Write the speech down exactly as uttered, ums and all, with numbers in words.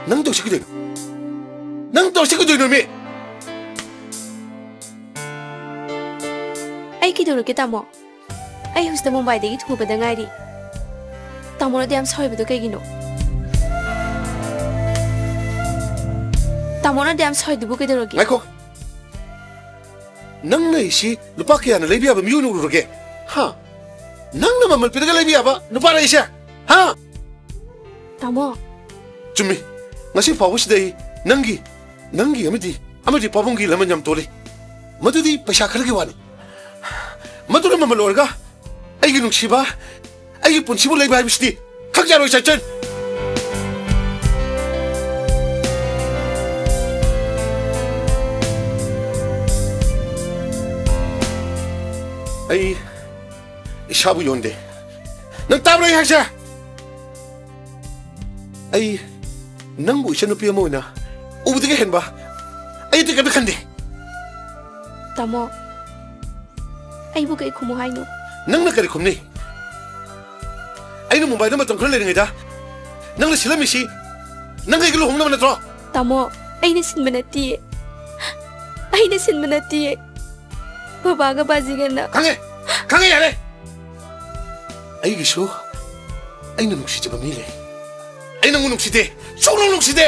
ꯅꯪ ꯇꯧꯁꯤ ꯀꯩꯗꯧꯅꯣ? ꯅꯪ ꯇꯧꯁꯤ ꯀꯩꯗꯧꯅꯣ ꯃꯤ? ꯑꯩ ꯀꯩꯗꯧꯔꯒꯦ, ꯇꯥꯃꯣ? ꯑꯩ ꯍꯧꯖꯤꯛꯇ ꯃꯨꯝꯕꯥꯏꯗꯒꯤ ꯊꯨꯡꯉꯕꯗ ꯉꯥꯏꯔꯤ꯫ ꯇꯥꯃꯣꯅꯗꯤ ꯌꯥꯝ ꯁꯥꯎꯔꯤꯕꯗꯣ ꯀꯩꯒꯤꯅꯣ? ꯇꯥꯃꯣꯅꯗꯤ ꯌꯥꯝ ꯁꯥꯎꯔꯤꯗꯨꯕꯨ ꯀꯩꯗꯧꯔꯒꯦ? ꯉꯥꯏꯈꯣ꯫ ꯅꯪꯅ ꯑꯩꯁꯤ ꯂꯨꯄꯥ ꯀꯌꯥꯅ ꯂꯩꯕ ꯌꯥꯕ ꯃꯤꯑꯣꯏꯅ ꯎꯔꯨꯔꯒꯦ? ꯍꯥ? ꯅꯪꯅ ꯃꯃꯜ ꯄꯤꯔꯒ ꯂꯩꯕ ꯌꯥꯕ ꯅꯨꯄꯥꯔ ꯑꯩꯁꯦ? ꯍꯥ? ꯇꯥꯃꯣ꯫ ꯆꯨꯝꯃꯤ꯫ ꯉꯁꯤ ꯐꯥꯎꯕꯁꯤꯗ ꯑꯩ ꯅꯪꯒꯤ, ꯅꯪꯒꯤ ꯑꯃꯗꯤ, ꯑꯃꯗꯤ ꯄꯥꯕꯨꯡꯒꯤ ꯂꯃꯟ ꯌꯥꯝ ꯇꯣꯜꯂꯤ꯫ ꯃꯗꯨꯗꯤ ꯄꯩꯁꯥ ꯈꯔꯒꯤ ꯋꯥꯅꯤ꯫ ꯃꯗꯨꯅ ꯃꯃꯜ ꯑꯣꯏꯔꯒ ꯑꯩꯒꯤ ꯅꯨꯡꯁꯤꯕ, ꯑꯩꯒꯤ ꯄꯨꯟꯁꯤꯕꯨ ꯂꯩꯕ ꯍꯥꯏꯕꯁꯤꯗꯤ ꯈꯪꯖꯔꯣꯏ, ꯆꯟꯆꯟ꯫ ꯑꯩ ꯏꯁꯥꯕꯨ ꯌꯣꯟꯗꯦ꯫ ꯅꯪ ꯇꯥꯕ꯭ꯔꯥ ꯑꯩ ꯍꯥꯏꯁꯦ? ꯑꯩ ꯅꯪꯕꯨ ꯏꯆꯟꯅꯨꯄꯤ ꯑꯃ ꯑꯣꯏꯅ ꯎꯕꯗꯒꯤ ꯍꯦꯟꯕ ꯑꯩ ꯑꯇꯩ ꯀꯔꯤꯝꯇ ꯈꯟꯗꯦ꯫ ꯇꯥꯃꯣ, ꯑꯩꯕꯨ ꯀꯩ ꯈꯨꯝꯃꯨ ꯍꯥꯏꯅꯣ? ꯅꯪꯅ ꯀꯔꯤ ꯈꯨꯝꯅꯤ? ꯑꯩꯅ ꯃꯨꯝꯕꯥꯏꯗ ꯃꯇꯝ ꯈꯔ ꯂꯩꯔꯤꯉꯩꯗ ꯅꯪꯅ ꯁꯤꯜꯂꯝꯃꯤꯁꯤ ꯅꯪ ꯑꯩꯒ ꯂꯨꯍꯣꯡꯅꯕ ꯅꯠꯇ꯭ꯔꯣ? ꯇꯥꯃꯣ, ꯑꯩꯅ ꯁꯤꯟꯕ ꯅꯠꯇꯤꯌꯦ꯫ ꯑꯩꯅ ꯁꯤꯟꯕ ꯅꯠꯇꯤꯌꯦ꯫ ꯕꯕꯥꯒ ꯕꯥꯖꯤꯒꯅ꯫ ꯈꯪꯉꯦ! ꯈꯪꯉꯦ, ꯌꯥꯔꯦ! ꯑꯩꯒꯤꯁꯨ ꯑꯩꯅ ꯅꯨꯡꯁꯤꯖꯕ ꯃꯤ ꯂꯩ꯫ ꯑꯩ ꯅꯪꯕꯨ ꯅꯨꯡꯁꯤꯗꯦ꯫ ꯁꯨꯡꯅꯨꯡ ꯅꯨꯡꯁꯤꯗꯦ꯫